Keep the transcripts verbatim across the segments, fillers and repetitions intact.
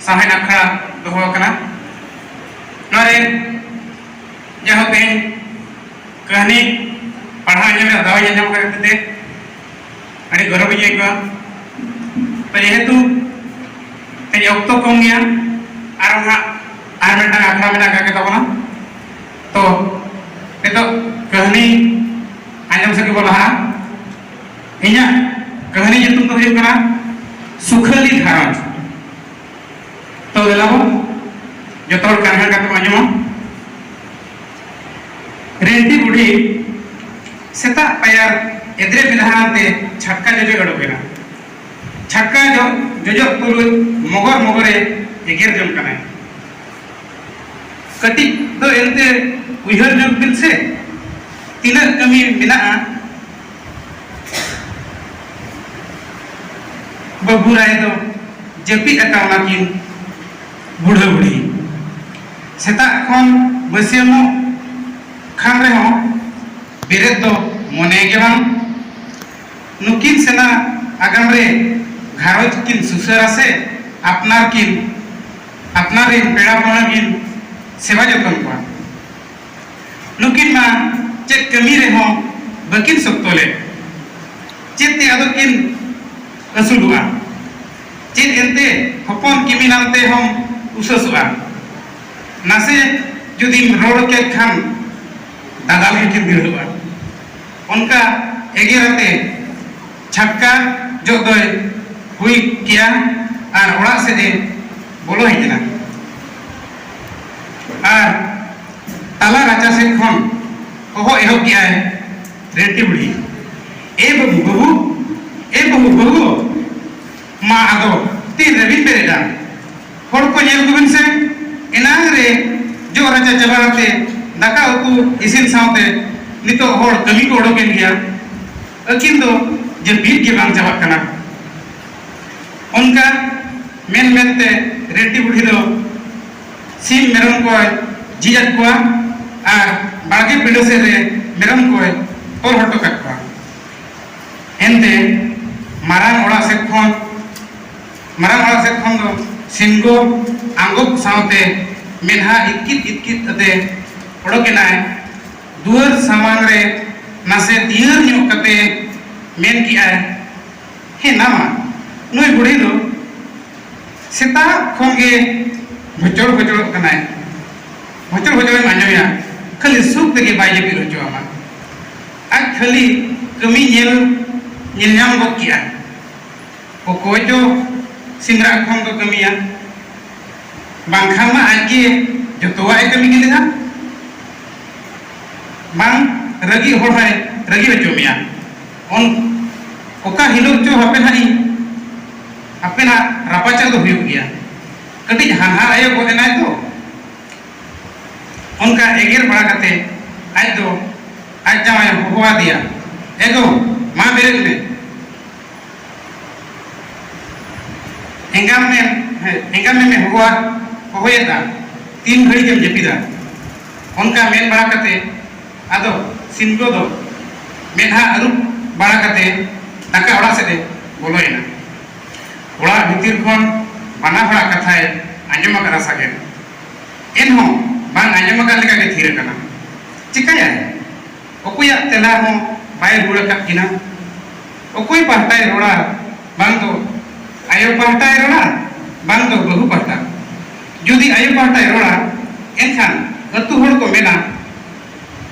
ᱥᱟᱶᱦᱮᱫ ᱟᱠᱷᱲᱟ ᱫᱚᱦᱚ ᱟᱠᱟᱱᱟ᱾ ᱱᱚᱣᱟ ᱨᱮ ᱡᱟᱭᱦᱳᱠ ᱛᱮᱦᱮᱧ ᱠᱟᱹᱦᱱᱤ ᱯᱟᱲᱦᱟᱣ ᱟᱸᱡᱚᱢ ᱨᱮᱭᱟᱜ ᱫᱟᱣ ᱤᱧ ᱧᱟᱢ ᱠᱷᱟᱹᱛᱤᱨ ᱛᱮ ᱟᱹᱰᱤ ᱜᱚᱨᱚᱵᱽ ᱤᱧ ᱟᱹᱭᱠᱟᱹᱣᱟ᱾ ᱛᱚ ᱡᱮᱦᱮᱛᱩ ᱛᱮᱦᱮᱧ ᱚᱠᱛᱚ ᱠᱚᱢ ᱜᱮᱭᱟ, ᱟᱨ ᱦᱟᱸᱜ ᱟᱨ ᱢᱤᱫᱴᱟᱝ ᱟᱠᱷᱲᱟ ᱢᱮᱱᱟᱜ ᱟᱠᱟᱫ ᱜᱮ ᱛᱟᱵᱚᱱᱟ᱾ ᱛᱚ ᱱᱤᱛᱚᱜ ᱠᱟᱹᱦᱱᱤ ᱟᱸᱡᱚᱢ ᱥᱮᱫ ᱜᱮᱵᱚᱱ ᱞᱟᱦᱟᱜᱼᱟ᱾ ᱤᱧᱟᱹᱜ ᱠᱟᱹᱦᱱᱤ ᱧᱩᱛᱩᱢ ᱫᱚ ᱦᱩᱭᱩᱜ ᱠᱟᱱᱟ ᱥᱩᱠᱷᱟᱹᱞᱤ ᱜᱷᱟᱨᱚᱸᱡᱽ᱾ ᱛᱚ ᱫᱮᱞᱟ ᱵᱚᱱ ᱡᱚᱛᱚ ᱦᱚᱲ ᱠᱟᱱ ᱠᱟᱛᱮ ᱵᱚᱱ ᱟᱸᱡᱚᱢᱟ᱾ ᱨᱮᱱᱴᱤ ᱵᱩᱰᱷᱤ ᱥᱮᱛᱟᱜ ᱯᱟᱭᱟᱨ ᱮᱫᱽᱨᱮ ᱵᱮᱫᱷᱟᱱ ᱛᱮ ᱪᱷᱟᱴᱠᱟ ᱡᱚᱡᱚ ᱚᱰᱚᱠ ᱮᱱᱟ᱾ ᱪᱷᱟᱴᱠᱟ ᱡᱚ-, ᱡᱚᱡᱚᱜ ᱛᱩᱞᱩᱡ ᱢᱚᱜᱚᱨ ᱢᱚᱜᱚᱨᱮ ᱮᱜᱮᱨ ᱡᱚᱝ ᱠᱟᱱᱟᱭ᱾ ᱠᱟᱹᱴᱤᱡ ᱫᱚ ᱮᱱᱛᱮ ᱩᱭᱦᱟᱹᱨ ᱧᱚᱜ ᱵᱤᱱ ᱥᱮ, ᱛᱤᱱᱟᱹᱜ ᱠᱟᱹᱢᱤ ᱢᱮᱱᱟᱜᱼᱟ᱾ ᱵᱟᱹᱵᱩ ᱨᱟᱭ ᱫᱚ ᱡᱟᱹᱯᱤᱫ ᱟᱠᱟᱣᱱᱟ ᱠᱤᱱ ᱵᱩᱰᱷᱟᱹ ᱵᱩᱰᱷᱤ᱾ ᱥᱮᱛᱟᱜ ᱠᱷᱚᱱ ᱵᱟᱹᱥᱭᱟᱹᱢᱚᱜ ᱠᱷᱟᱱ ᱨᱮᱦᱚᱸ ᱵᱮᱨᱮᱫ ᱫᱚ ᱢᱚᱱᱮ ᱜᱮ ᱵᱟᱝ᱾ ᱱᱩᱠᱤᱱ ᱥᱮᱱᱟᱜ ᱟᱜᱟᱢ ᱨᱮ ᱜᱷᱟᱨᱚᱸᱡᱽ ᱠᱤᱱ ᱥᱩᱥᱟᱹᱨᱟ ᱥᱮ ᱟᱯᱱᱟᱨ ᱠᱤᱱ, ᱟᱯᱱᱟᱨ ᱨᱤᱱ ᱯᱮᱲᱟ ᱯᱟᱹᱦᱲᱟᱹ ᱠᱤᱱ ᱥᱮᱵᱟ ᱡᱚᱛᱚᱱ ᱠᱚᱣᱟ᱾ ᱱᱩᱠᱤᱱ ᱢᱟ ᱪᱮᱫ ᱠᱟᱹᱢᱤ ᱨᱮᱦᱚᱸ ᱵᱟᱹᱠᱤᱱ ᱥᱚᱠᱛᱚ ᱞᱮᱫ᱾ ᱪᱮᱫ ᱛᱮ ᱟᱫᱚ ᱠᱤᱱ ᱟᱹᱥᱩᱞᱚᱜᱼᱟ? ᱪᱮᱫ ᱮᱱᱛᱮ ᱦᱚᱯᱚᱱ ᱠᱤᱢᱤᱱ ᱟᱱᱛᱮ ᱦᱚᱸᱢ ᱩᱥᱟᱹᱥᱚᱜᱼᱟ? ᱱᱟᱥᱮ ᱡᱩᱫᱤᱢ ᱨᱚᱲ ᱠᱮᱫ ᱠᱷᱟᱱ ᱫᱟᱫᱟᱞ ᱜᱮᱠᱤᱱ ᱫᱟᱹᱲᱚᱜᱼᱟ᱾ ᱚᱱᱠᱟ ᱮᱜᱮᱨ ᱟᱛᱮ ᱪᱷᱟᱴᱠᱟ ᱡᱚᱜ ᱫᱚᱭ ᱦᱩᱭ ᱠᱮᱭᱟ ᱟᱨ ᱚᱲᱟᱜ ᱥᱮᱫ ᱮ ᱵᱚᱞᱚ ᱦᱮᱡ ᱮᱱᱟ᱾ ᱟᱨ ᱛᱟᱞᱟ ᱨᱟᱪᱟ ᱥᱮᱫ ᱠᱷᱚᱱ ᱦᱚᱦᱚ ᱮᱦᱚᱵ ᱠᱮᱜᱼᱟᱭ ᱨᱮᱱᱴᱤ ᱵᱩᱲᱦᱤ, "ᱮ ᱵᱟᱹᱵᱩ, ᱵᱟᱹᱵᱩ, ᱮ ᱵᱟᱹᱵᱩ, ᱵᱟᱹᱵᱩ, ᱢᱟ ᱟᱫᱚ ᱛᱤᱱ ᱨᱮᱵᱤᱱ ᱵᱮᱨᱮᱫᱟ?" ᱦᱚᱲ ᱠᱚ ᱧᱮᱞ ᱠᱚᱵᱤᱱ ᱥᱮ, ᱮᱱᱟᱝ ᱨᱮ ᱡᱚᱜ ᱨᱟᱪᱟ ᱪᱟᱵᱟ ᱠᱟᱛᱮ ᱫᱟᱠᱟ ᱩᱛᱩ ᱤᱥᱤᱱ ᱥᱟᱶᱛᱮ ᱱᱤᱛᱚᱜ ᱦᱚᱲ ᱠᱟᱹᱢᱤ ᱠᱚ ᱚᱰᱚᱠᱮᱱ ᱜᱮᱭᱟ᱾ ᱟᱹᱠᱤᱱ ᱫᱚ ᱡᱟᱹᱯᱤᱫ ᱜᱮ ᱵᱟᱝ ᱪᱟᱵᱟᱜ ᱠᱟᱱᱟ᱾ ᱚᱱᱠᱟ ᱢᱮᱱ ᱢᱮᱱᱛᱮ ᱨᱮᱱᱴᱤ ᱵᱩᱰᱷᱤ ᱫᱚ ᱥᱤᱢ ᱢᱮᱨᱚᱢ ᱠᱚᱭ ᱡᱷᱤᱡ ᱟᱫ ᱠᱚᱣᱟ ᱟᱨ ᱵᱟᱲᱜᱮ ᱯᱤᱸᱰᱟᱹ ᱥᱮᱫ ᱨᱮ ᱢᱮᱨᱚᱢ ᱠᱚᱭ ᱛᱚᱞ ᱦᱚᱴᱚ ᱠᱟᱫ ᱠᱚᱣᱟ᱾ ᱮᱱᱛᱮ ᱢᱟᱨᱟᱝ ᱚᱲᱟᱜ ᱥᱮᱫ ᱠᱷᱚᱱ, ᱢᱟᱨᱟᱝ ᱚᱲᱟᱜ ᱥᱮᱫ ᱠᱷᱚᱱ ᱫᱚ ᱥᱤᱱᱜᱚ ᱟᱸᱜᱚᱵ ᱥᱟᱶᱛᱮ ᱢᱮᱫᱦᱟ ᱤᱛᱠᱤᱛ ᱤᱛᱠᱤᱛ ᱟᱛᱮ ᱚᱰᱚᱠ ᱮᱱᱟᱭ᱾ ᱫᱩᱣᱟᱹᱨ ᱥᱟᱢᱟᱝ ᱨᱮ ᱱᱟᱥᱮ ᱫᱤᱭᱟᱹᱨ ᱧᱚᱜ ᱠᱟᱛᱮ ᱢᱮᱱ ᱠᱮᱜᱼᱟᱭ, "ᱦᱮ ᱱᱟᱣᱟ, ᱱᱩᱭ ᱵᱩᱲᱦᱤ ᱫᱚ ᱥᱮᱛᱟᱜ ᱠᱷᱚᱱ ᱜᱮ ᱵᱷᱚᱪᱚᱲ ᱵᱷᱚᱪᱚᱲᱚᱜ ᱠᱟᱱᱟᱭ᱾ ᱵᱷᱚᱪᱚᱲ ᱵᱷᱚᱪᱚᱲᱮᱢ ᱟᱸᱡᱚᱢᱮᱭᱟ, ᱠᱷᱟᱹᱞᱤ ᱥᱩᱠ ᱛᱮᱜᱮ ᱵᱟᱭ ᱡᱟᱹᱯᱤᱫ ᱦᱚᱪᱚ ᱟᱢᱟ᱾ ᱟᱡ ᱠᱷᱟᱹᱞᱤ ᱠᱟᱹᱢᱤ ᱧᱮᱞ, ᱧᱮᱞ ᱧᱟᱢ ᱜᱚᱫ ᱠᱮᱜᱼᱟ᱾ ᱚᱠᱚᱭ ᱪᱚ ᱥᱤᱢᱨᱟᱜ ᱠᱷᱚᱱ ᱫᱚ ᱠᱟᱹᱢᱤᱭᱟ, ᱵᱟᱝᱠᱷᱟᱱ ᱢᱟ ᱟᱡ ᱜᱮ ᱡᱚᱛᱚᱣᱟᱜ ᱮ ᱠᱟᱹᱢᱤ ᱜᱮ ᱞᱮᱫᱟ᱾ ᱵᱟᱝ ᱨᱟᱹᱜᱤ ᱦᱚᱲ ᱦᱚᱸᱭ ᱨᱟᱹᱜᱤ ᱦᱚᱪᱚ ᱢᱮᱭᱟ᱾ ᱚᱱ-, ᱚᱠᱟ ᱦᱤᱞᱳᱜ ᱪᱚ ᱦᱟᱯᱮ ᱱᱟᱦᱟᱜ ᱤᱧ, ᱦᱟᱯᱮ ᱱᱟᱦᱟᱜ ᱨᱟᱯᱟᱪᱟᱜ ᱫᱚ ᱦᱩᱭᱩᱜ ᱜᱮᱭᱟ᱾ ᱠᱟᱹᱴᱤᱡ ᱦᱟᱱᱦᱟᱨ ᱟᱭᱳ ᱜᱚᱫ ᱮᱱᱟᱭ ᱛᱚ, ᱚᱱᱠᱟ ᱮᱜᱮᱨ ᱵᱟᱲᱟ ᱠᱟᱛᱮ ᱟᱡ ᱫᱚ ᱟᱡ ᱡᱟᱶᱟᱭ ᱦᱚᱦᱚ ᱟᱫᱮᱭᱟ, 'ᱮ ᱜᱚ, ᱢᱟ ᱵᱮᱨᱮᱫ ᱢᱮ᱾ ᱮᱸᱜᱟᱢ ᱢᱮ, ᱦᱮᱸ, ᱮᱸᱜᱟᱢ ᱢᱮ ᱦᱚᱦᱚ, ᱦᱚᱦᱚᱭᱮᱫᱟ, ᱛᱤᱱ ᱜᱷᱟᱹᱲᱤᱡ ᱮᱢ ᱡᱟᱹᱯᱤᱫᱟ?' ᱚᱱᱠᱟ ᱢᱮᱱ ᱵᱟᱲᱟ ᱠᱟᱛᱮ ᱟᱫᱚ ᱥᱤᱱᱜᱚ ᱫᱚ ᱢᱮᱫᱦᱟ ᱟᱹᱨᱩᱵ ᱵᱟᱲᱟ ᱠᱟᱛᱮ ᱫᱟᱠᱟ ᱚᱲᱟᱜ ᱥᱮᱫ ᱮ ᱵᱚᱞᱚᱭᱮᱱᱟ᱾ ᱚᱲᱟᱜ ᱵᱷᱤᱛᱤᱨ ᱠᱷᱚᱱ ᱵᱟᱱᱟ ᱦᱚᱲᱟᱜ ᱠᱟᱛᱷᱟᱭ ᱟᱸᱡᱚᱢ ᱟᱠᱟᱫᱟ ᱥᱟᱜᱮᱱ᱾ ᱮᱱᱦᱚᱸ ᱵᱟᱝ ᱟᱸᱡᱚᱢ ᱟᱠᱟᱫ ᱞᱮᱠᱟ ᱜᱮ ᱛᱷᱤᱨ ᱟᱠᱟᱱᱟ᱾ ᱪᱤᱠᱟᱹᱭᱟᱭ? ᱚᱠᱚᱭᱟᱜ ᱛᱮᱞᱟ ᱦᱚᱸ ᱵᱟᱭ ᱨᱩᱣᱟᱹᱲ ᱟᱠᱟᱫ ᱠᱤᱱᱟ᱾ ᱚᱠᱚᱭ ᱯᱟᱦᱴᱟᱭ ᱨᱚᱲᱟ? ᱵᱟᱝ ᱫᱚ ᱟᱭᱳ ᱯᱟᱦᱴᱟᱭ ᱨᱚᱲᱟ, ᱵᱟᱝ ᱫᱚ ᱵᱟᱹᱦᱩ ᱯᱟᱦᱴᱟ᱾ ᱡᱩᱫᱤ ᱟᱭᱳ ᱯᱟᱦᱴᱟᱭ ᱨᱚᱲᱟ, ᱮᱱᱠᱷᱟᱱ ᱟᱹᱛᱩ ᱦᱚᱲ ᱠᱚ ᱢᱮᱱᱟ,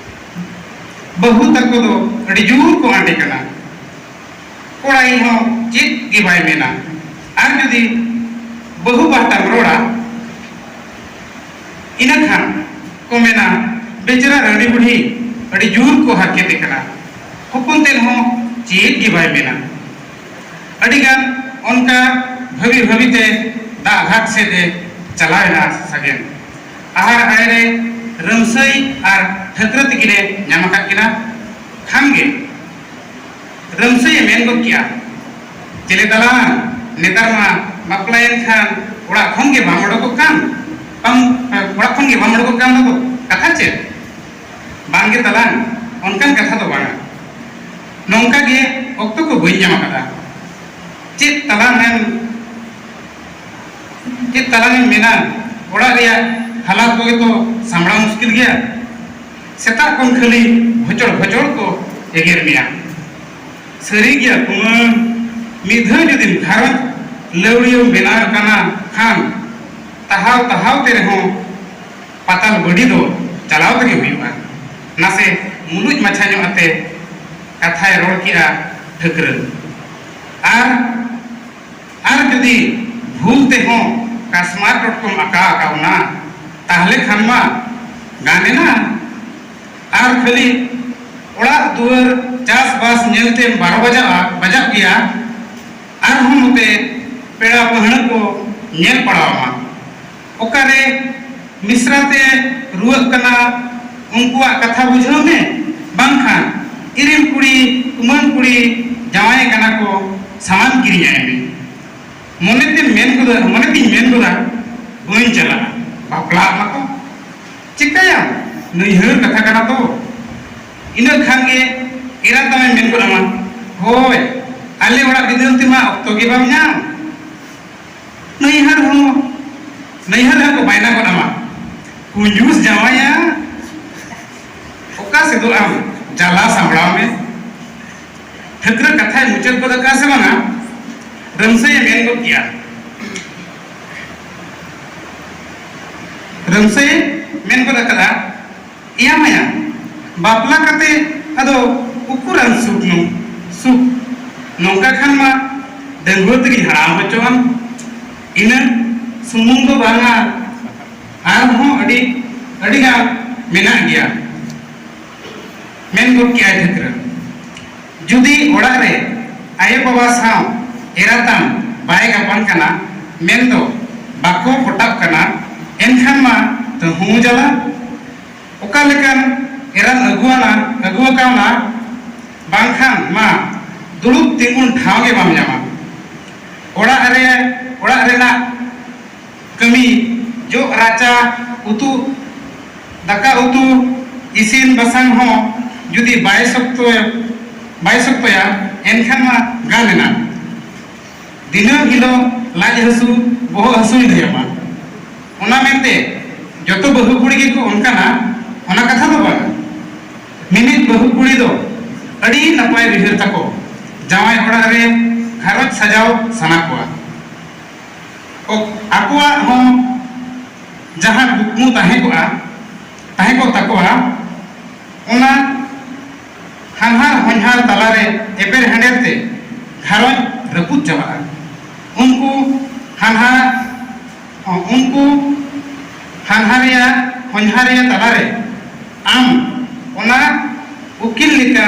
"ᱵᱟᱹᱦᱩ ᱛᱟᱠᱚ ᱫᱚ ᱟᱹᱰᱤ ᱡᱳᱨ ᱠᱚ ᱟᱸᱰᱮ ᱠᱟᱱᱟ, ᱠᱚᱲᱟᱭᱤᱡ ᱦᱚᱸ ᱪᱮᱫ ᱜᱮ ᱵᱟᱭ ᱢᱮᱱᱟ᱾" ᱟᱨ ᱡᱩᱫᱤ ᱵᱟᱹᱦᱩ ᱯᱟᱦᱴᱟᱢ ᱨᱚᱲᱟ, ᱤᱱᱟᱹ ᱠᱷᱟᱱ ᱠᱚ ᱢᱮᱱᱟ, "ᱵᱮᱪᱟᱨᱟ ᱨᱟᱺᱰᱤ ᱵᱩᱰᱷᱤ ᱟᱹᱰᱤ ᱡᱳᱨ ᱠᱚ ᱦᱟᱨᱠᱮᱛᱮ ᱠᱟᱱᱟ, ᱦᱚᱯᱚᱱ ᱛᱮᱫ ᱦᱚᱸ ᱪᱮᱫ ᱜᱮ ᱵᱟᱭ ᱢᱮᱱᱟ᱾" ᱟᱹᱰᱤᱜᱟᱱ ᱚᱱᱠᱟ ᱵᱷᱟᱹᱵᱤ ᱵᱷᱟᱹᱵᱤᱛᱮ ᱫᱟᱜ ᱜᱷᱟᱴ ᱥᱮᱫ ᱮ ᱪᱟᱞᱟᱣ ᱮᱱᱟ ᱥᱟᱜᱮᱱ᱾ ᱟᱦᱟᱨ ᱟᱲᱮ ᱨᱮ ᱨᱟᱹᱢᱥᱟᱹᱭ ᱟᱨ ᱴᱷᱟᱹᱠᱨᱟᱹ ᱛᱤᱠᱤᱱᱮ ᱧᱟᱢ ᱟᱠᱟᱫ ᱠᱤᱱᱟ᱾ ᱠᱷᱟᱱ ᱜᱮ ᱨᱟᱹᱢᱥᱟᱹᱭᱮ ᱢᱮᱱ ᱜᱚᱫ ᱠᱮᱜᱼᱟ, "ᱪᱮᱞᱮ ᱫᱟᱞᱟᱱ, ᱱᱮᱛᱟᱨ ᱢᱟ ᱵᱟᱯᱞᱟᱭᱮᱱ ᱠᱷᱟᱱ ᱚᱲᱟᱜ ᱠᱷᱚᱱ ᱜᱮ ᱵᱟᱢ ᱚᱰᱚᱠᱚᱜ ᱠᱟᱱ, ᱵᱟᱢ, ᱚᱲᱟᱜ ᱠᱷᱚᱱ ᱜᱮ ᱵᱟᱢ ᱚᱰᱚᱠᱚᱜ ᱠᱟᱱ ᱫᱚ, ᱠᱟᱛᱷᱟ ᱪᱮᱫ?" ᱵᱟᱝ ᱜᱮ ᱫᱟᱞᱟᱱ, ᱚᱱᱠᱟᱱ ᱠᱟᱛᱷᱟ ᱫᱚ ᱵᱟᱝᱟ᱾ ᱱᱚᱝᱠᱟ ᱜᱮ ᱚᱠᱛᱚ ᱠᱚ ᱵᱟᱹᱧ ᱧᱟᱢ ᱟᱠᱟᱫᱟ᱾ ᱪᱮᱫ ᱫᱟᱞᱟᱱ ᱮᱢ ᱪᱮᱫ ᱛᱟᱞᱟᱝ ᱮᱢ ᱢᱮᱱᱟ? ᱚᱲᱟᱜ ᱨᱮᱭᱟᱜ ᱦᱟᱞᱟᱛ ᱠᱚᱜᱮ ᱛᱚ ᱥᱟᱢᱵᱲᱟᱣ ᱢᱩᱥᱠᱤᱞ ᱜᱮᱭᱟ᱾ ᱥᱮᱛᱟᱜ ᱠᱷᱚᱱ ᱠᱷᱟᱹᱞᱤ ᱵᱷᱚᱪᱚᱲ ᱵᱷᱚᱪᱚᱲ ᱠᱚ ᱮᱜᱮᱨ ᱢᱮᱭᱟ᱾ ᱥᱟᱹᱨᱤ ᱜᱮᱭᱟ ᱠᱩᱢᱟᱹᱝ, ᱢᱤᱫ ᱫᱷᱟᱣ ᱡᱩᱫᱤᱢ ᱜᱷᱟᱨᱚᱸᱡᱽ ᱞᱟᱹᱣᱲᱤᱭᱟᱹᱢ ᱵᱮᱱᱟᱣ ᱠᱟᱱᱟ ᱠᱷᱟᱱ, ᱛᱟᱦᱟᱣ ᱛᱟᱦᱟᱣ ᱛᱮ ᱨᱮᱦᱚᱸ ᱯᱟᱛᱟᱞ ᱵᱟᱹᱰᱤ ᱫᱚ ᱪᱟᱞᱟᱣ ᱛᱮᱜᱮ ᱦᱩᱭᱩᱜᱼᱟ᱾ ᱱᱟᱥᱮ ᱢᱩᱞᱩᱡ ᱢᱟᱪᱷᱟ ᱧᱚᱜ ᱟᱛᱮ ᱠᱟᱛᱷᱟᱭ ᱨᱚᱲ ᱠᱮᱜᱼᱟ ᱴᱷᱟᱹᱠᱨᱟᱹᱱ᱾ ᱟᱨ, ᱟᱨ ᱡᱩᱫᱤ ᱵᱷᱩᱞ ᱛᱮᱦᱚᱸ ᱠᱟᱥᱢᱟᱨ ᱴᱚᱴᱠᱚᱢ ᱟᱸᱠᱟᱣ ᱟᱠᱟᱣᱱᱟ, ᱛᱟᱦᱞᱮ ᱠᱷᱟᱱ ᱢᱟ ᱜᱟᱱ ᱮᱱᱟ᱾ ᱟᱨ ᱠᱷᱟᱹᱞᱤ ᱚᱲᱟᱜ ᱫᱩᱣᱟᱹᱨ ᱪᱟᱥᱵᱟᱥ ᱧᱮᱞᱛᱮᱢ ᱵᱟᱨᱚ ᱵᱟᱡᱟᱜᱼᱟ, ᱵᱟᱡᱟᱜ ᱜᱮᱭᱟ᱾ ᱟᱨᱦᱚᱸ ᱱᱚᱛᱮ ᱯᱮᱲᱟ ᱯᱟᱹᱦᱲᱟᱹ ᱠᱚ ᱧᱮᱞ ᱯᱟᱲᱟᱣ ᱟᱢᱟ᱾ ᱚᱠᱟᱨᱮ ᱢᱤᱥᱨᱟ ᱛᱮ ᱨᱩᱣᱟᱹᱜ ᱠᱟᱱᱟ, ᱩᱱᱠᱩᱣᱟᱜ ᱠᱟᱛᱷᱟ ᱵᱩᱡᱷᱟᱹᱣ ᱢᱮ, ᱵᱟᱝᱠᱷᱟᱱ ᱤᱨᱤᱞ ᱠᱩᱲᱤ, ᱠᱩᱢᱟᱹᱝ ᱠᱩᱲᱤ ᱡᱟᱶᱟᱭ ᱠᱟᱱᱟ ᱠᱚ, ᱥᱟᱢᱟᱱ ᱠᱤᱨᱤᱧ ᱟᱭ ᱢᱮ᱾ ᱢᱚᱱᱮ ᱛᱮᱢ ᱢᱮᱱ ᱜᱚᱫᱟ, ᱢᱚᱱᱮ ᱛᱤᱧ ᱢᱮᱱ ᱜᱚᱫᱟ, "ᱵᱟᱹᱧ ᱪᱟᱞᱟᱜᱼᱟ, ᱵᱟᱯᱞᱟᱜ ᱢᱟᱠᱚ, ᱪᱤᱠᱟᱹᱭᱟᱢ, ᱱᱟᱹᱭᱦᱟᱹᱨ ᱠᱟᱛᱷᱟ ᱠᱟᱱᱟ ᱛᱚ᱾" ᱤᱱᱟᱹ ᱠᱷᱟᱱ ᱜᱮ ᱮᱨᱟ ᱛᱟᱢᱮ ᱢᱮᱱ ᱜᱚᱫ ᱟᱢᱟ, "ᱦᱳᱭ, ᱟᱞᱮ ᱚᱲᱟᱜ ᱵᱤᱫᱟᱹᱞ ᱛᱮᱢᱟ ᱚᱠᱛᱚ ᱜᱮ ᱵᱟᱢ ᱧᱟᱢ᱾" ᱱᱟᱹᱭᱦᱟᱹᱨ ᱦᱚᱸ, ᱱᱟᱹᱭᱦᱟᱹᱨ ᱦᱚᱸ ᱠᱚ ᱵᱟᱭᱱᱟ ᱜᱚᱫ ᱟᱢᱟ, "ᱠᱩᱧᱡᱩᱥ ᱡᱟᱶᱟᱭᱟ, ᱚᱠᱟ ᱥᱮᱫᱚᱜ ᱟᱢ, ᱡᱟᱞᱟ ᱥᱟᱢᱵᱲᱟᱣ ᱢᱮ᱾" ᱴᱷᱟᱹᱠᱨᱟᱹ ᱠᱟᱛᱷᱟᱭ ᱢᱩᱪᱟᱹᱫ ᱜᱚᱫ ᱟᱠᱟᱫᱼᱟ ᱥᱮ ᱵᱟᱝᱟ, ᱨᱟᱹᱢᱥᱟᱹᱭᱮ ᱢᱮᱱ ᱜᱚᱫ ᱠᱮᱜᱼᱟ᱾ ᱨᱟᱹᱢᱥᱟᱹᱭᱮ ᱢᱮᱱ ᱜᱚᱫ ᱟᱠᱟᱫᱼᱟ, "ᱮᱭᱟ ᱢᱟᱭᱟ, ᱵᱟᱯᱞᱟ ᱠᱟᱛᱮ ᱟᱫᱚ ᱩᱠᱩᱨᱟᱱ ᱥᱩᱠ ᱱᱚ-, ᱥᱩᱠ? ᱱᱚᱝᱠᱟ ᱠᱷᱟᱱ ᱢᱟ ᱰᱟᱺᱜᱩᱣᱟᱹ ᱛᱮᱜᱮᱧ ᱦᱟᱲᱟᱢ ᱦᱚᱪᱚᱣᱟᱱ᱾ ᱤᱱᱟᱹ ᱥᱩᱢᱩᱝ ᱫᱚ ᱵᱟᱝᱟ, ᱟᱨᱦᱚᱸ ᱟᱹᱰᱤ, ᱟᱹᱰᱤ ᱜᱟᱱ ᱢᱮᱱᱟᱜ ᱜᱮᱭᱟ᱾" ᱢᱮᱱ ᱜᱚᱫ ᱠᱮᱜᱼᱟᱭ ᱴᱷᱟᱹᱠᱨᱟᱹ, "ᱡᱩᱫᱤ ᱚᱲᱟᱜ ᱨᱮ ᱟᱭᱳ ᱵᱟᱵᱟ ᱥᱟᱶ ᱮᱨᱟ ᱛᱟᱢ ᱵᱟᱭ ᱜᱟᱯᱟᱱ ᱠᱟᱱᱟ, ᱢᱮᱱᱫᱚ ᱵᱟᱠᱚ ᱯᱚᱴᱟᱜ ᱠᱟᱱᱟ, ᱮᱱᱠᱷᱟᱱ ᱢᱟ ᱛᱟᱹᱦᱩ ᱡᱟᱞᱟ᱾ ᱚᱠᱟ ᱞᱮᱠᱟᱱ ᱮᱨᱟᱢ ᱟᱹᱜᱩᱣᱟᱱᱟ, ᱟᱹᱜᱩ ᱟᱠᱟᱣᱱᱟ, ᱵᱟᱝᱠᱷᱟᱱ ᱢᱟ ᱫᱩᱲᱩᱵ ᱛᱤᱸᱜᱩᱱ ᱴᱷᱟᱶ ᱜᱮ ᱵᱟᱢ ᱧᱟᱢᱟ᱾ ᱚᱲᱟᱜ ᱨᱮ, ᱚᱲᱟᱜ ᱨᱮᱱᱟᱜ ᱠᱟᱹᱢᱤ, ᱡᱚᱜ ᱨᱟᱪᱟ, ᱩᱛᱩ, ᱫᱟᱠᱟ ᱩᱛᱩ, ᱤᱥᱤᱱ ᱵᱟᱥᱟᱝ ᱦᱚᱸ ᱡᱩᱫᱤ ᱵᱟᱭ ᱥᱚᱠᱛᱚᱭᱟ, ᱵᱟᱭ ᱥᱚᱠᱛᱚᱭᱟ, ᱮᱱᱠᱷᱟᱱ ᱢᱟ ᱜᱟᱱ ᱮᱱᱟ᱾ ᱫᱤᱱᱟᱹᱢ ᱦᱤᱞᱳᱜ ᱞᱟᱡ ᱦᱟᱹᱥᱩ, ᱵᱚᱦᱚᱜ ᱦᱟᱹᱥᱩᱭ ᱞᱟᱹᱭ ᱟᱢᱟ᱾ ᱚᱱᱟ ᱢᱮᱱᱛᱮ ᱡᱚᱛᱚ ᱵᱟᱹᱦᱩ ᱠᱩᱲᱤ ᱜᱮᱠᱚ ᱚᱱᱠᱟᱱᱟ, ᱚᱱᱟ ᱠᱟᱛᱷᱟ ᱫᱚ ᱵᱟᱝ᱾ ᱢᱤᱢᱤᱫ ᱵᱟᱹᱦᱩ ᱠᱩᱲᱤ ᱫᱚ ᱟᱹᱰᱤ ᱱᱟᱯᱟᱭ ᱩᱭᱦᱟᱹᱨ ᱛᱟᱠᱚ, ᱡᱟᱶᱟᱭ ᱚᱲᱟᱜ ᱨᱮ ᱜᱷᱟᱨᱚᱸᱡᱽ ᱥᱟᱡᱟᱣ ᱥᱟᱱᱟ ᱠᱚᱣᱟ᱾ ᱚᱠ-, ᱟᱠᱚᱣᱟᱜ ᱦᱚᱸ ᱡᱟᱦᱟᱸ ᱠᱩᱠᱢᱩ ᱛᱟᱦᱮᱸ ᱠᱚᱜᱼᱟ, ᱛᱟᱦᱮᱸ ᱠᱚᱜ ᱛᱟᱠᱚᱣᱟ, ᱚᱱᱟ ᱦᱟᱱᱦᱟᱨ ᱦᱚᱧᱦᱟᱨ ᱛᱟᱞᱟᱨᱮ ᱮᱯᱮᱨ ᱦᱮᱸᱰᱮᱨ ᱛᱮ ᱜᱷᱟᱨᱚᱸᱡᱽ ᱨᱟᱹᱯᱩᱫ ᱪᱟᱵᱟᱜᱼᱟ᱾ ᱩᱱᱠᱩ ᱦᱟᱱᱦᱟᱨ, ᱩᱱᱠᱩ ᱦᱟᱱᱦᱟᱨᱤᱭᱟᱹ ᱦᱚᱧᱦᱟᱨᱤᱭᱟᱹ ᱛᱟᱞᱟᱨᱮ ᱟᱢ ᱚᱱᱟ ᱩᱠᱤᱞ ᱞᱮᱠᱟ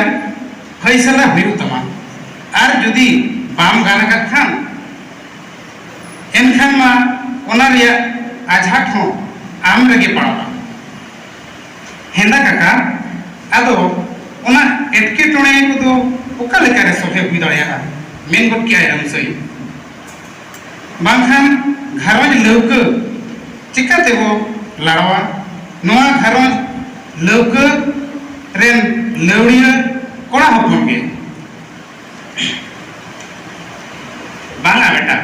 ᱯᱷᱟᱭᱥᱟᱞᱟ ᱦᱩᱭᱩᱜ ᱛᱟᱢᱟ᱾ ᱟᱨ ᱡᱩᱫᱤ ᱵᱟᱢ ᱜᱟᱱ ᱟᱠᱟᱫ ᱠᱷᱟᱱ, ᱮᱱᱠᱷᱟᱱ ᱢᱟ ᱚᱱᱟ ᱨᱮᱭᱟᱜ ᱟᱡᱷᱟᱴ ᱦᱚᱸ ᱟᱢ ᱨᱮᱜᱮ ᱯᱟᱲᱟᱜᱼᱟ᱾ ᱦᱮᱸᱫᱟ ᱠᱟᱠᱟ, ᱟᱫᱚ ᱚᱱᱟ ᱮᱴᱠᱮᱴᱚᱬᱮ ᱠᱚᱫᱚ ᱚᱠᱟ ᱞᱮᱠᱟᱨᱮ ᱥᱚᱞᱦᱮ ᱦᱩᱭ ᱫᱟᱲᱮᱭᱟᱜᱼᱟ? ᱢᱮᱱ ᱜᱚᱫ ᱠᱮᱜᱼᱟᱭ ᱨᱟᱢᱥᱟᱹᱭ᱾ ᱵᱟᱝᱠᱷᱟᱱ ᱜᱷᱟᱨᱚᱸᱡᱽ ᱞᱟᱹᱣᱠᱟᱹ ᱪᱤᱠᱟᱹ ᱛᱮᱵᱚ ᱞᱟᱲᱟᱣᱟ? ᱱᱚᱣᱟ ᱜᱷᱟᱨᱚᱸᱡᱽ ᱞᱟᱹᱣᱠᱟᱹ ᱨᱮᱱ ᱞᱟᱹᱣᱲᱤᱭᱟᱹ ᱠᱚᱲᱟ ᱦᱚᱯᱚᱱ ᱜᱮ᱾ ᱵᱟᱝᱟ ᱵᱮᱴᱟ,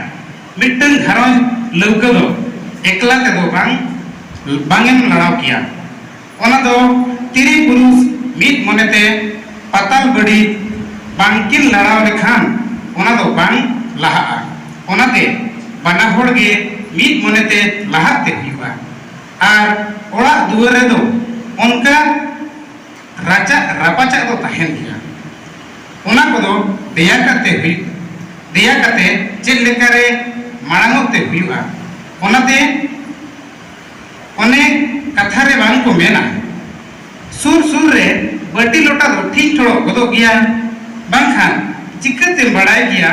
ᱢᱤᱫᱴᱟᱝ ᱜᱷᱟᱨᱚᱸᱡᱽ ᱞᱟᱹᱣᱠᱟᱹ ᱫᱚ ᱮᱠᱞᱟ ᱛᱮᱫᱚ ᱵᱟᱝ, ᱵᱟᱝ ᱮᱢ ᱞᱟᱲᱟᱣ ᱠᱮᱭᱟ᱾ ᱚᱱᱟ ᱫᱚ ᱛᱤᱨᱤ ᱯᱩᱨᱩᱥ ᱢᱤᱫ ᱢᱚᱱᱮᱛᱮ ᱯᱟᱛᱟᱞ ᱵᱟᱹᱲᱤ ᱵᱟᱝᱠᱤᱱ ᱞᱟᱲᱟᱣ ᱞᱮᱠᱷᱟᱱ ᱚᱱᱟ ᱫᱚ ᱵᱟᱝ ᱞᱟᱦᱟᱜᱼᱟ᱾ ᱚᱱᱟᱛᱮ ᱵᱟᱱᱟ ᱦᱚᱲ ᱜᱮ ᱢᱤᱫ ᱢᱚᱱᱮᱛᱮ ᱞᱟᱦᱟᱜ ᱛᱮ ᱦᱩᱭᱩᱜᱼᱟ᱾ ᱟᱨ ᱚᱲᱟᱜ ᱫᱩᱣᱟᱹᱨ ᱨᱮᱫᱚ ᱚᱱᱠᱟ ᱨᱟᱪᱟᱜ ᱨᱟᱯᱟᱪᱟᱜ ᱫᱚ ᱛᱟᱦᱮᱱ ᱜᱮᱭᱟ᱾ ᱚᱱᱟ ᱠᱚᱫᱚ ᱫᱮᱭᱟ ᱠᱟᱛᱮ ᱦᱩᱭᱩᱜ, ᱫᱮᱭᱟ ᱠᱟᱛᱮ ᱪᱮᱫ ᱞᱮᱠᱟᱨᱮ ᱢᱟᱲᱟᱝᱚᱜ ᱛᱮ ᱦᱩᱭᱩᱜᱼᱟ᱾ ᱚᱱᱟᱛᱮ ᱚᱱᱮ ᱠᱟᱛᱷᱟ ᱨᱮ ᱵᱟᱝ ᱠᱚ ᱢᱮᱱᱟ, ᱥᱩᱨ ᱥᱩᱨ ᱨᱮ ᱵᱟᱹᱴᱤ ᱞᱚᱴᱟ ᱫᱚ ᱴᱷᱤᱠ ᱴᱷᱚᱲᱚᱜ ᱜᱚᱫᱚᱜ ᱜᱮᱭᱟ, ᱵᱟᱝᱠᱷᱟᱱ ᱪᱤᱠᱟᱹᱛᱮᱢ ᱵᱟᱲᱟᱭ ᱜᱮᱭᱟ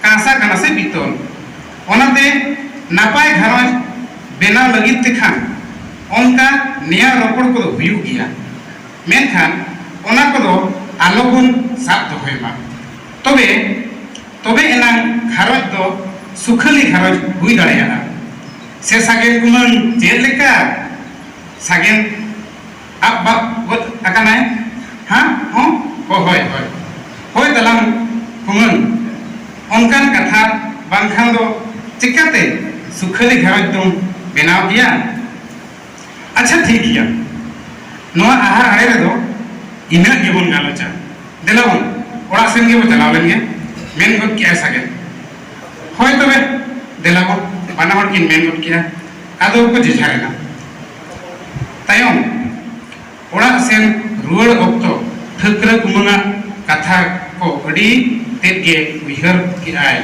ᱠᱟᱸᱥᱟ ᱠᱟᱱᱟ ᱥᱮ ᱯᱤᱛᱚᱞ? ᱚᱱᱟᱛᱮ ᱱᱟᱯᱟᱭ ᱜᱷᱟᱨᱚᱸᱡᱽ ᱵᱮᱱᱟᱣ ᱞᱟᱹᱜᱤᱫ ᱛᱮᱠᱷᱟᱱ ᱚᱱᱠᱟ ᱱᱮᱭᱟᱣ ᱨᱚᱯᱚᱲ ᱠᱚᱫᱚ ᱦᱩᱭᱩᱜ ᱜᱮᱭᱟ, ᱢᱮᱱᱠᱷᱟᱱ ᱚᱱᱟ ᱠᱚᱫᱚ ᱟᱞᱚᱵᱚᱱ ᱥᱟᱵ ᱫᱚᱦᱚᱭ ᱢᱟ᱾ ᱛᱚᱵᱮ, ᱛᱚᱵᱮ ᱮᱱᱟᱝ ᱜᱷᱟᱨᱚᱸᱡᱽ ᱫᱚ ᱥᱩᱠᱷᱟᱹᱞᱤ ᱜᱷᱟᱨᱚᱸᱡᱽ ᱦᱩᱭ ᱫᱟᱲᱮᱭᱟᱜᱼᱟ᱾ ᱥᱮ ᱥᱟᱜᱮᱱ ᱠᱩᱢᱟᱹᱝ ᱪᱮᱫ ᱞᱮᱠᱟ? ᱥᱟᱜᱮᱱ, ᱟᱵ ᱵᱟᱵ ᱜᱚᱫ ᱟᱠᱟᱱᱟᱭ᱾ ᱦᱟᱸ? ᱦᱚᱸ? ᱚ, ᱦᱳᱭ, ᱦᱳᱭ᱾ ᱦᱳᱭ ᱛᱟᱞᱟᱝ ᱠᱩᱢᱟᱹᱝ, ᱚᱱᱠᱟᱱ ᱠᱟᱛᱷᱟ ᱵᱟᱝᱠᱷᱟᱱ ᱫᱚ ᱪᱤᱠᱟᱹᱛᱮ ᱥᱩᱠᱷᱟᱹᱞᱤ ᱜᱷᱟᱨᱚᱸᱡᱽ ᱫᱚᱢ ᱵᱮᱱᱟᱣ ᱠᱮᱭᱟ? ᱟᱪᱪᱷᱟ, ᱴᱷᱤᱠ ᱜᱮᱭᱟ, ᱱᱚᱣᱟ ᱟᱦᱟᱨ ᱟᱲᱮ ᱨᱮᱫᱚ ᱤᱱᱟᱹᱜ ᱜᱮᱵᱚᱱ ᱜᱟᱞᱚᱪᱟ᱾ ᱫᱮᱞᱟ ᱵᱚᱱ, ᱚᱲᱟᱜ ᱥᱮᱱ ᱜᱮᱵᱚ ᱪᱟᱞᱟᱣ ᱞᱮᱱ ᱜᱮ, ᱢᱮᱱ ᱜᱚᱫ ᱠᱮᱜᱼᱟᱭ ᱥᱟᱜᱮᱱ᱾ ᱦᱳᱭ ᱛᱚᱵᱮ, ᱫᱮᱞᱟ ᱵᱚᱱ, ᱵᱟᱱᱟ ᱦᱚᱲ ᱠᱤᱱ ᱢᱮᱱ ᱜᱚᱫ ᱠᱮᱜᱼᱟ᱾ ᱟᱫᱚ ᱠᱚ ᱡᱮᱡᱷᱟᱨ ᱮᱱᱟ᱾ ᱛᱟᱭᱚᱢ ᱚᱲᱟᱜ ᱥᱮᱱ ᱨᱩᱣᱟᱹᱲ ᱚᱠᱛᱚ ᱴᱷᱟᱹᱠᱨᱟᱹ ᱠᱩᱢᱟᱹᱝᱟᱜ ᱠᱟᱛᱷᱟ ᱠᱚ ᱟᱹᱰᱤ ᱛᱮᱫ ᱜᱮ ᱩᱭᱦᱟᱹᱨ ᱠᱮᱜᱼᱟᱭ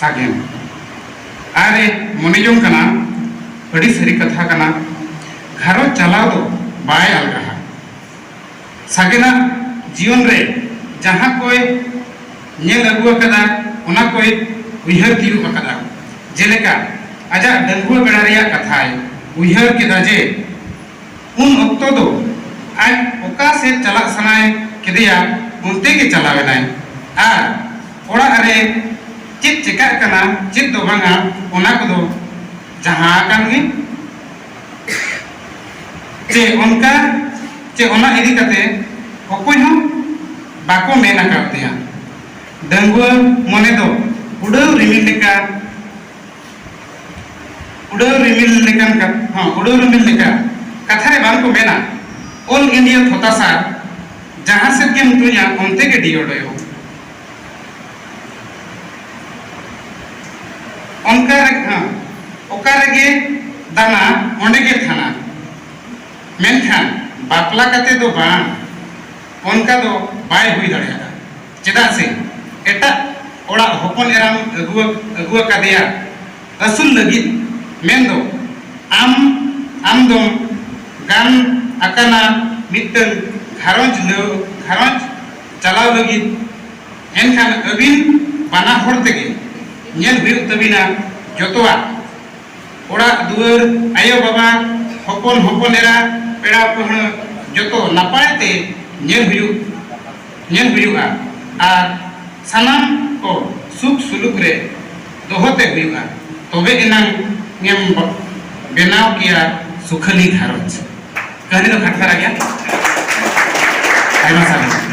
ᱥᱟᱜᱮᱱ᱾ ᱟᱨ ᱮ ᱢᱚᱱᱮ ᱡᱚᱝ ᱠᱟᱱᱟ, ᱟᱹᱰᱤ ᱥᱟᱹᱨᱤ ᱠᱟᱛᱷᱟ ᱠᱟᱱᱟ, ᱜᱷᱟᱨᱚᱸᱡᱽ ᱪᱟᱞᱟᱣ ᱫᱚ ᱵᱟᱭ ᱟᱞᱜᱟᱦᱟ᱾ ᱥᱟᱜᱮᱱᱟᱜ ᱡᱤᱭᱚᱱ ᱨᱮ ᱡᱟᱦᱟᱸ ᱠᱚᱭ ᱧᱮᱞ ᱟᱹᱜᱩ ᱟᱠᱟᱫᱟ, ᱚᱱᱟ ᱠᱚᱭ ᱩᱭᱦᱟᱹᱨ ᱛᱤᱭᱳᱜ ᱟᱠᱟᱫᱟ᱾ ᱡᱮᱞᱮᱠᱟ, ᱟᱡᱟᱜ ᱰᱟᱺᱜᱩᱣᱟᱹ ᱵᱮᱲᱟ ᱨᱮᱭᱟᱜ ᱠᱟᱛᱷᱟᱭ ᱩᱭᱦᱟᱹᱨ ᱠᱮᱫᱟ ᱡᱮ, ᱩᱱ ᱚᱠᱛᱚ ᱫᱚ ᱟᱡ ᱚᱠᱟ ᱥᱮᱫ ᱪᱟᱞᱟᱜ ᱥᱟᱱᱟᱭ ᱠᱮᱫᱮᱭᱟ, ᱚᱱᱛᱮ ᱜᱮ ᱪᱟᱞᱟᱣ ᱮᱱᱟᱭ᱾ ᱟᱨ ᱚᱲᱟᱜ ᱨᱮ ᱪᱮᱫ ᱪᱮᱠᱟᱜ ᱠᱟᱱᱟ, ᱪᱮᱫ ᱫᱚ ᱵᱟᱝᱟ, ᱚᱱᱟ ᱠᱚᱫᱚ ᱡᱟᱦᱟᱸ ᱟᱠᱟᱱ ᱜᱮ᱾ ᱪᱮ ᱚᱱᱠᱟ, ᱪᱮ ᱚᱱᱟ ᱤᱫᱤ ᱠᱟᱛᱮ ᱚᱠᱚᱭ ᱦᱚᱸ ᱵᱟᱠᱚ ᱢᱮᱱ ᱟᱠᱟᱫ ᱛᱟᱭᱟ᱾ ᱰᱟᱺᱜᱩᱣᱟᱹ ᱢᱚᱱᱮ ᱫᱚ ᱩᱰᱟᱹᱣ ᱨᱤᱢᱤᱞ ᱞᱮᱠᱟ, ᱩᱰᱟᱹᱣ ᱨᱤᱢᱤᱞ ᱞᱮᱠᱟᱱ ᱠᱟ-, ᱦᱚᱸ, ᱩᱰᱟᱹᱣ ᱨᱤᱢᱤᱞ ᱞᱮᱠᱟ᱾ ᱠᱟᱛᱷᱟ ᱨᱮ ᱵᱟᱝ ᱠᱚ ᱢᱮᱱᱟ, "ᱚᱞ ᱤᱱᱰᱤᱭᱟ ᱛᱷᱚᱛᱟ ᱥᱟᱨ, ᱡᱟᱦᱟᱸ ᱥᱮᱫ ᱜᱮᱢ ᱛᱩᱧᱟ, ᱚᱱᱛᱮ ᱜᱮ ᱰᱤᱭᱚᱰᱚᱭᱚ᱾" ᱚᱱᱠᱟ ᱨᱮ, ᱦᱮᱸ, ᱚᱠᱟ ᱨᱮᱜᱮ ᱫᱟᱱᱟ, ᱚᱸᱰᱮ ᱜᱮ ᱛᱷᱟᱱᱟ᱾ ᱢᱮᱱᱠᱷᱟᱱ ᱵᱟᱯᱞᱟ ᱠᱟᱛᱮ ᱫᱚ ᱵᱟᱝ, ᱚᱱᱠᱟ ᱫᱚ ᱵᱟᱭ ᱦᱩᱭ ᱫᱟᱲᱮᱭᱟᱜᱼᱟ᱾ ᱪᱮᱫᱟᱜ ᱥᱮ ᱮᱴᱟᱜ ᱚᱲᱟᱜ ᱦᱚᱯᱚᱱ ᱮᱨᱟᱢ ᱟᱹᱜᱩ, ᱟᱹᱜᱩ ᱟᱠᱟᱫᱮᱭᱟ ᱟᱹᱥᱩᱞ ᱞᱟᱹᱜᱤᱫ, ᱢᱮᱱᱫᱚ ᱟᱢ, ᱟᱢ ᱫᱚᱢ ᱜᱟᱱ ᱟᱠᱟᱱᱟ ᱢᱤᱫᱴᱟᱝ ᱜᱷᱟᱨᱚᱸᱡᱽ ᱞᱟᱹ-, ᱜᱷᱟᱨᱚᱸᱡᱽ ᱪᱟᱞᱟᱣ ᱞᱟᱹᱜᱤᱫ᱾ ᱮᱱᱠᱷᱟᱱ ᱟᱹᱵᱤᱱ ᱵᱟᱱᱟ ᱦᱚᱲ ᱛᱮᱜᱮ ᱧᱮᱞ ᱦᱩᱭᱩᱜ ᱛᱟᱹᱵᱤᱱᱟ ᱡᱚᱛᱚᱣᱟᱜ᱾ ᱚᱲᱟᱜ ᱫᱩᱣᱟᱹᱨ, ᱟᱭᱳ ᱵᱟᱵᱟ, ᱦᱚᱯᱚᱱ ᱦᱚᱯᱚᱱ ᱮᱨᱟ, ᱯᱮᱲᱟ ᱯᱟᱹᱦᱲᱟᱹ, ᱡᱚᱛᱚ ᱱᱟᱯᱟᱭ ᱛᱮ ᱧᱮᱞ ᱦᱩᱭᱩᱜ, ᱧᱮᱞ ᱦᱩᱭᱩᱜᱼᱟ᱾ ᱟᱨ ᱥᱟᱱᱟᱢ ᱠᱚ ᱥᱩᱠ ᱥᱩᱞᱩᱠ ᱨᱮ ᱫᱚᱦᱚ ᱛᱮ ᱦᱩᱭᱩᱜᱼᱟ, ᱛᱚᱵᱮ ᱮᱱᱟᱝ ᱮᱢ ᱵᱮᱱᱟᱣ ᱠᱮᱭᱟ ᱥᱩᱠᱷᱟᱹᱞᱤ ᱜᱷᱟᱨᱚᱸᱡᱽ᱾ ᱠᱟᱹᱦᱱᱤ ᱫᱚ ᱠᱷᱟᱴ ᱫᱷᱟᱨᱟ ᱜᱮᱭᱟ᱾ ᱟᱭᱢᱟ ᱥᱟᱨᱦᱟᱣ᱾